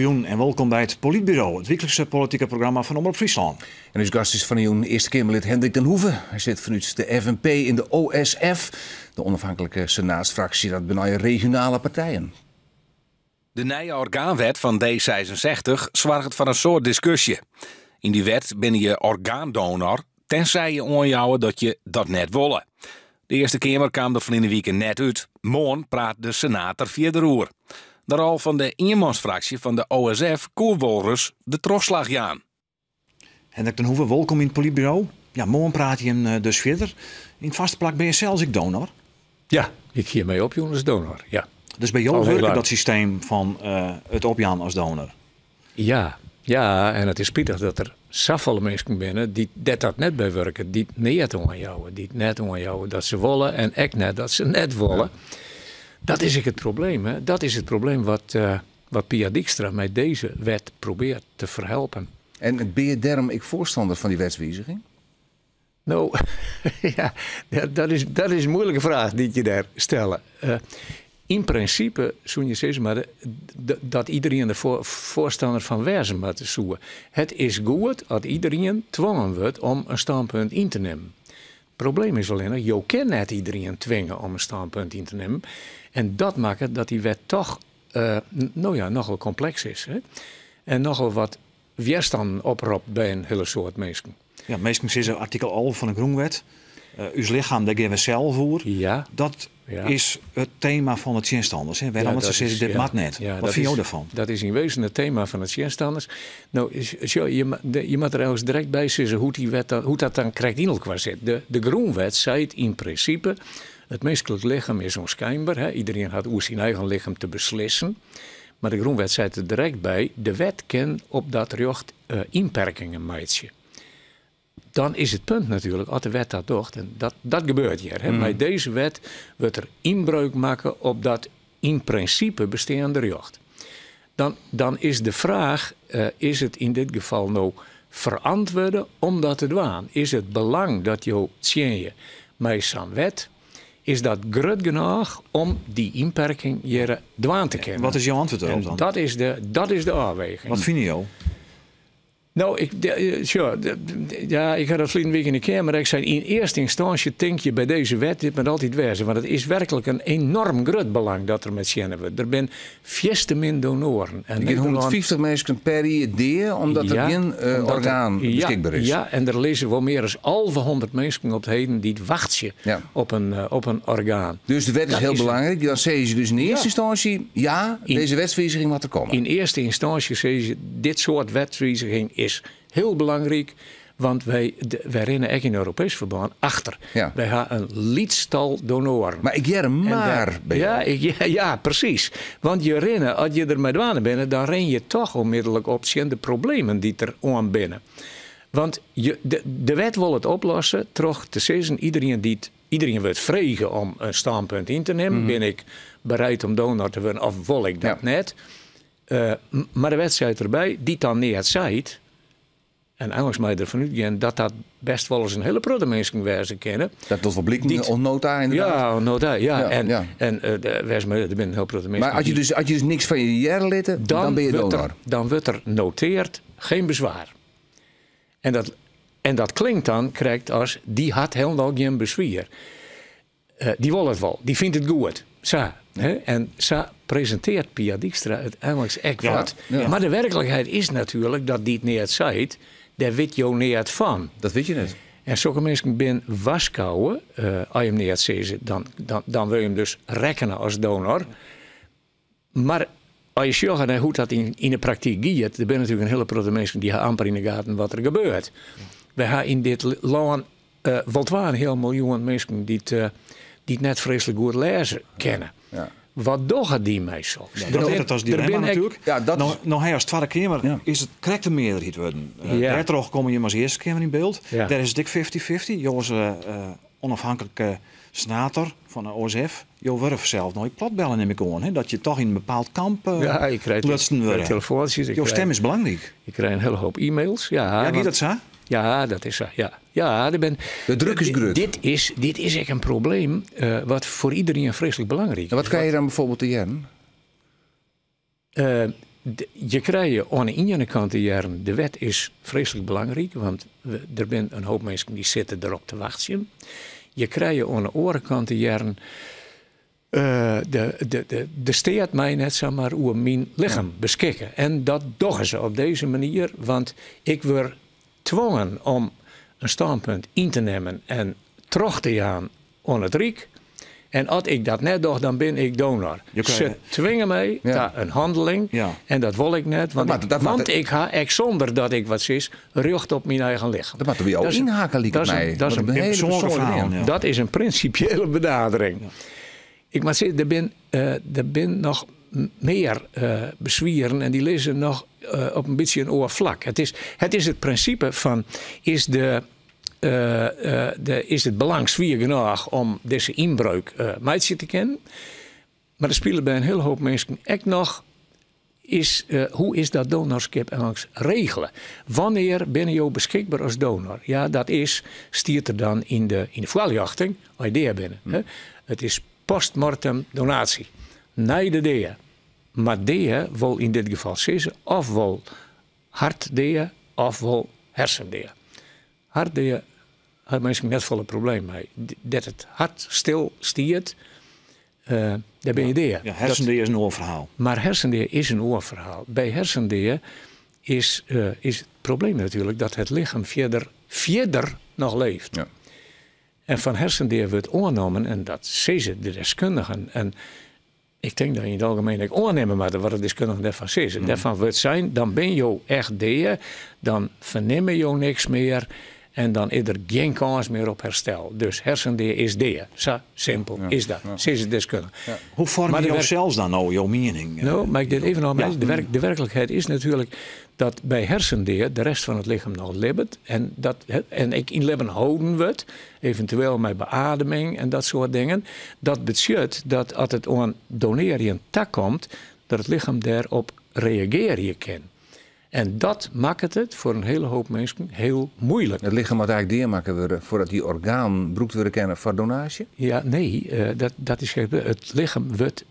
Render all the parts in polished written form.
Goejûn en wolkom by it Polytburo, it wyklikse politike programma fan Omrop Fryslân. En ús gast is fan 'e jûn Earste Keamerlid Hendrik ten Hoeve. Hy sit fanút de FNP yn de OSF, de Onafhankelijke Senaatsfractie, dat binne regionale partijen. De nije orgaanwet fan D66 soarget foar in soad diskusje. Yn dy wet binne je orgaandonor, tenzij je oanjouwe dat je dat net wolle. De Earste Keamer kaam der ferline wike net út. Moarn praat de Senaat der fierder oer. De rol fan de ienmansfraksje fan de OSF koe wolris de trochslach jaan. Hendrik ten Hoeve, wolkom yn it Polytburo. Ja, moarn prate jim dus fierder. Yn it foarste plak binne je sels ek donor? Ja, ik hie my opjûn as donor, ja. Dus by jo wurket dat systeem fan it opjaan as donor? Ja, ja, en it is spitich dat der safolle minsken binne dy't dêr't dat net by wurket, dy't neat oanjouwe, dy't net oanjouwe dat se wolle en ek net dat se net wolle. Dat is ek it probleem, hè. Dat is it probleem wat, wat Pia Dijkstra mei dizze wet probearret te ferhelpen. En binne je dêrom ek foarstanner fan dy wetswiziging? No, ja, dat is in muoilike fraach dy't je dêr stelle. Yn prinsipe soene je sizze moatte dat iderien der foarstanner fan wêze moatte soe. It is goed as iderien twongen wurdt om in stânpunt yn te nimmen. Probleem is allinnich, jo kinne net iderien twinge om in stânpunt yn te nimmen. En dat makket dat dy wet toch, no ja, nochal kompleks is. Hè? En nochal wat wjerstannen opropt by in hiele soad minsken. Ja, minsken sizze artikel 11 fan de grûnwet, ús lichem, dêr gean we sels oer. Ja. Dat Ja. is it tema fan de tsjinstanners. Hè? Wêrom Ja, dat se dat sizze, is, dit ja. moat net. Ja, Wat dat fine jo is dêrfan? Dat is yn wezen it tema fan de tsjinstanners. No, sjoch, je moatte der ergens direkt by sizze hoe't dy wet dan, hoe't dat dan krekt yn elkoar sit. De grûnwet seit yn prinsipe, it minsklik lichem is ûnskeinber. Hè? Iderien hat oer syn eigen lichem te beslissen. Mar de grûnwet seit der direkt by, de wet kin op dat rjocht ynperkingen meitsje. Dan is it punt natuerlik, as de wet dat docht, en dat gebeurt hjir, hè, mei dizze wet wurdt der ynbreuk makke op dat yn prinsipe besteande rjocht. Dan is de fraach, is it yn dit gefal no ferantwurde om dat te dwaan? Is it belang dat jo tsjinje mei sa'n wet, is dat grut genôch om dy ynperking hjir dwaan te kinnen? Wat is jo antwurd dêrop dan? En dat is de ôfweging. Wat fine jo? No, ik, de, sjoch, de, de, ja, ik ha dat ferline wike yn de Keamer ek sein. Yn earste ynstânsje tink je by dizze wet, dit moat altyd wêze. Want it is werklik in enorm grut belang dat der mei tsjinne wurdt. Der binne fierste min donoaren. En Der gean Nederlân 150 minsken per jier dea omdat der Ja, gjin omdat der orgaan ja, beskikber is. Ja, en der lizze wol mear as 1100 minsken op 't heden dy't wachtsje op in orgaan. Dus de wet is Dat hiel is belangryk. Dan sizze se dus yn earste Ja. ynstânsje, ja, dizze wetswiziging moat der komme. Yn earste ynstânsje sizze se, dit soart wetswiziging is hiel belangryk, want wy rinne ek yn Europeesk ferbân achter. Ja. Wy ha in lyts tal donoaren. Mar ik hear En mar dêr by Ja, jo. ik, ja, ja, presys. Want je rinne, as je der mei dwaande binne, dan rin je toch onmiddellik op tsjin de problemen dy't der oan binne. Want de wet wol it oplosse troch te sizzen, iderien wurdt frege om in stânpunt yn te nimmen. Bin ik bereid om donor te wurden of wol ik dat net? Mar de wet seit derby, dy't dan neat seit, en eins mei derfan útgean dat dat best wolris in hiele protte minsken wêze kinne. Dat docht wol bliken oant no ta, ynderdaad. Ja, oant no ta, ja. Ja, En wês mar, der binne in hiel protte minsken Mar dy't as je dus niks fan je hearre litte, dan binne je donor. Dan wurdt der noteard, geen bezwaar. En dat klinkt dan krekt as dy hat hielendal gjin beswier. Dy wol it wol, dy fynt it goed. Sa, hè? En sa presintearret Pia Dijkstra it einliks ek wat. Mar de werklikheid is natuerlik dat dy't neat seit, dêr wit jo neat fan. Dat wit je net. En sokke minsken bin warskôge, as je him neat sizze, dan wurde je him dus rekkene as donor. Mar as je sjogge nei hoe't dat yn de praktyk giet, der binne natuerlik in hiele protte minsken dy't ha amper yn de gaten wat der gebeurt. Wy ha yn dit lân wol twa en in heal miljoen minsken dy't net freeslik goed lêze kinne. Wat dogge dy mei soks? Ja, dat is it as dilemma natuerlik. Ja, dat is No hy as Twadde Keamer is it krekt in mearderheid wurden. Dêrtroch komme jim as Earste Keamer yn byld. Dêr is it ek fifty-fifty. Jo as onafhanklike senator fan de OSF, jo wurde fansels noait platbelle, nim ik oan, hè? Dat je toch yn in bepaald kamp Ja, ik krijg lutsen wurde. telefoantsjes, ik Jo krijg stem is belangryk. Ik krij in hiele hoop e-mails. Ja, Ja, giet want dat sa? Ja, dat is sa. Ja. Ja, der bin De druk is grut. Dit is ek in probleem wat foar iderien freeslik belangryk En wat is. krije je dan byfoarbyld te hearren? Je krije oan de iene kant te hearren, de wet is freeslik belangryk, want der binne in hoop minsken dy sitte derop te wachtsjen. Je krije oan de oare kant te hearren, de steat mei net samar oer myn lichem beskikke. En dat dogge se op dizze manier, want ik wurd twongen om in stânpunt yn te nimmen en troch te jaan oan it Ryk. En as ik dat net doch, dan bin ik donor. Se twinge my ta in hanneling en dat wol ik net, want ik ha ek sûnder dat ik wat sis rjocht op myn eigen lichem. Dat moatte wy al ynhakke, liket my. Dat is in persoanlike ferhaal. Dat is in prinsipiële benadering. Ik moat sizze, der binne noch mear beswieren en dy lizze noch op in bytsje in oar flak. Het is it prinsipe fan is de is it belang swier genôch om dizze ynbreuk meitsje te kinnen. Mar der spilet by in hiele hoop minsken ek noch is hoe is dat donorskip einliks regele? Wannear binne jo beskikber as donor? Ja, dat is, stiet der dan yn de foarljochting, as je dea binne. It is postmortem donatie. Nei de dea. Mar dea wol yn dit gefal sizze ofwol hartdea ofwol hersendea. Hartdea ha minsken net folle probleem mei. Dêr't it hart stil stiet, dêr binne je dea. Ja, hersendea is in oar ferhaal. Mar hersendea is in oar ferhaal. By hersendea is it probleem natuerlik dat it lichem fierder noch leeft. En fan hersendea wurdt oannommen, en dat sizze de deskundigen, en ik tink dat je yn it algemien ek oannimme moatte wat de deskundigen dêrfan sizze. Dêrfan wurdt sein, dan binne jo echt dea, dan fernimme jo niks mear en dan is der gjin kâns mear op herstel. Dus hersendea is dea. Sa simpel is dat, sizze de deskundigen. Hoe foarmje jo sels dan no jo miening? No, mei ik dit even noch de werklikheid is natuerlik dat by hersendea de rest fan it lichem noch libbet en, dat, en ek yn libben holden wurdt, eventueel mei beademing en dat soart dingen. Dat betsjut dat as it oan donearjen takomt, dat it lichem dêrop reagearje kin. En dat makket it foar in hiele hoop minsken hiel muoilik. It lichem moat eigentlik deamakke wurde foardat dy organen brûkt wurde kinne foar donaasje? Ja, nee, dat is it lichem wurdt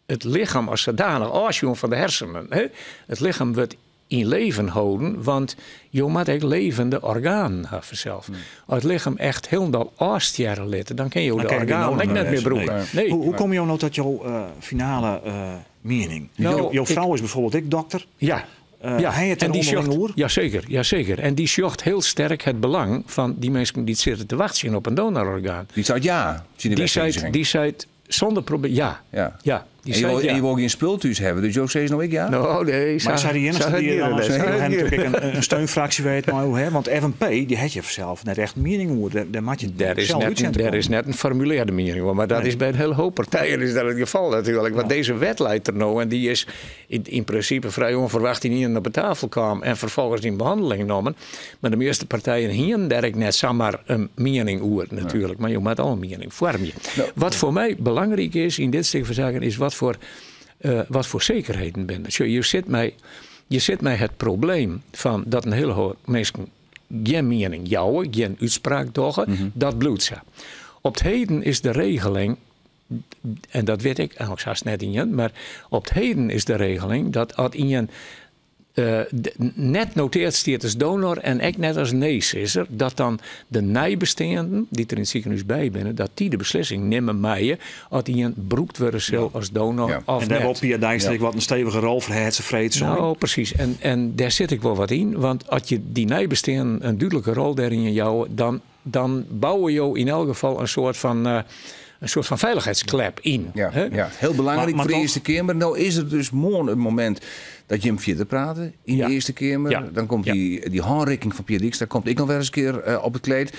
it lichem as sadanich ôfsjoen fan de hersenen. Hè? It lichem wurdt yn leven holden, want jo moatte ek levende organen ha fansels. As it lichem echt hielendal ôfstjerre litte, dan kinne jo Dan de kin je organen gjin ek net mear brûke. Nee. Hoe komme jo no ta jo finale miening? Nou, Jo frou is byfoarbyld ek dokter. Ja. Ha je it En der dy ûnderling sjocht oer? Jaseker, jaseker. En dy sjocht hiel sterk it belang fan dy minsken dy't sitte te wachtsjen op in donororgaan. Dy seit ja tsjin de wetswiziging. Dy seit sûnder probleem ja. Ja, dy En je seit wol, ja. en je wol gjin spul thús hawwe, dus jo sizze no ek ja? No, nee, Mar sa sy de iennichste sa dy't dan giet it net. ha Sa giet natuerlik it. ek in steunfraksje wêr't it mei oer hat. Want FNP, dy hat hjir sels net echt in miening oer. Dêr moat je Dêr is sels net, út sjen te dêr kommen. is net in formulearre miening oer, mar dat is by in hiele hoop partijen is dat it gefal natuerlik. Want dizze wet leit der no en dy is yn prinsipe frij ûnferwacht ynienen op de tafel kaam en ferfolgens yn behanneling nommen. Mar de measte partijen hienen dêr ek net samar in miening oer natuerlik. Mar jo moatte al in miening foarmje. Wat foar my belangryk is yn dit stik fan saken is wat foar sekerheden binne der. Sjoch, je sit mei it probleem fan dat in hiele hoop minsken gjin miening jouwe, gjin útspraak dogge, dat bliuwt sa. Op 't heden is de regeling, en dat wit ik eigentlik hast net ien, mar op 't heden is de regeling dat as ien net notearre stiet as donor en ek net as nee-sizzer, dat dan de neibesteanden, dy't der yn it sikehûs by binne, dat dy de beslissing nimme meie as ien brûkt wurde sil as donor of En dêr net. wol Pia Dijkstra wat in stevige rol foar hat, se freed sein. No, presys. En dêr sit ek wol wat yn, want as je dy neibesteanden in dúdlike rol dêryn jouwe, dan bouwe jo yn elk gefal in soart fan feilichheidsklep yn. Hè? Ja, hiel belangryk Mar foar de toch- Earste Keamer. No is it dus moarn it momint dat jim fierder prate yn de Earste Keamer. Dan komt dy hânrikking fan Pia Dijkstra komt ek noch wer ris in kear op it kleed.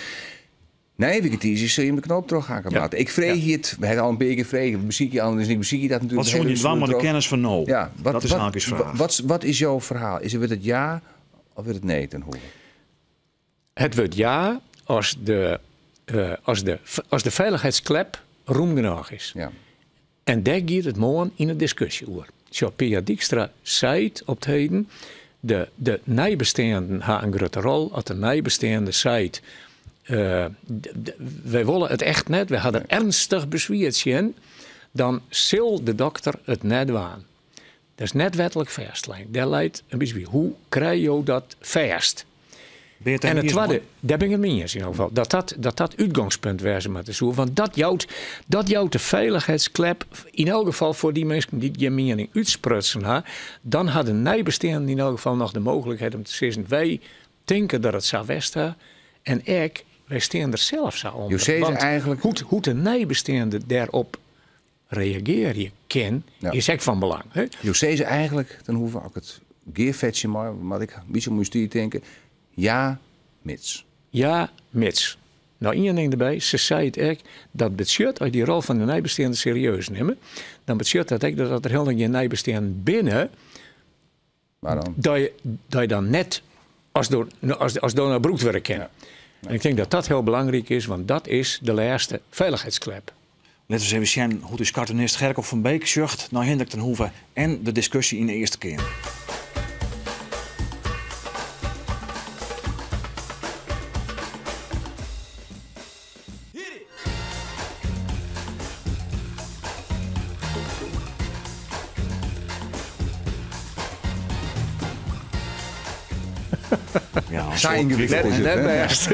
Nee, Wikitizi sil jim de knoop trochhakke moatte. Ik freegje it, we hawwe al in pear kear frege, besykje anders net, besykje dat natuerlik Wat soene de je hiele dwaan mei de troch. kennis fan no? Ja, Dat is eigentlik ús fraach. Wat is jo ferhaal? Wurdt it ja of wurdt it nee ten Hoeve? It wurdt ja as de feilichheidsklep rom genôch is. En dêr giet it moarn yn de diskusje oer. Sjoch, Pia Dijkstra seit op 't heden, de neibesteanden ha in grutte rol. As de neibesteande seit, wy wolle it echt net, wy ha der earnstich beswier tsjin, dan sil de dokter it net dwaan. Dat is net wetlik fêstlein. Dêr leit in bytsje by. Hoe krije jo dat fêst? En it twadde, dêr bin ik it mei iens yn elk gefal, dat dat, dat, dat útgongspunt wêze moatte soe. Want dat jout, dat jout de feilichheidsklep, yn elk gefal foar dy minsken dy't gjin miening útsprutsen ha. Dan ha de neibesteanden yn elk gefal noch de mooglikheid om te sizzen, wy tinke dat it sa west ha en ek, wy stean der sels sa ûnder. Jo sizze Want eigenlik- hoe't de neibesteande dêrop reagearje kin, is ek fan belang. Hè? Jo sizze eigenlik, Ten Hoeve, as ik it gearfetsje mei, moat ik in bytsje om ús tiid tinke, ja, mits. Ja, mits. No, ien ding derby, se seit ek, dat betsjut, as je dy rol fan de neibesteanden serieus nimme, dan betsjut dat ek dat as der hielendal gjin neibesteanden binne, dat je, dat je dan net as, do, as, as donor brûkt wurde kin. En ik tink dat dat hiel belangryk is, want dat is de lêste feilichheidsklep. Litte we ris even sjen hoe't ús cartoonist Gerco van Beek sjocht nei Hindrik ten Hoeve en de diskusje yn de Earste Keamer. Ja, Sa yngewikkeld is it, Net hè? bêst.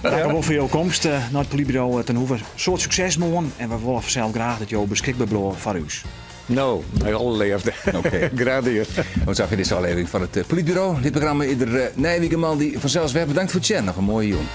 Tankewol foar jo komst nei it Polytburo Ten Hoeve. Soad sukses moarn en we wolle fansels graach dat jo beskikber bliuwe foar ús. No, mei alle leafde. Oké. Graach dien. Oant safier dizze ôflevering fan it Polytburo. Dit programma is der nije wike moandei fansels wer. Bedankt foar it sjen. Noch in moaie jûn.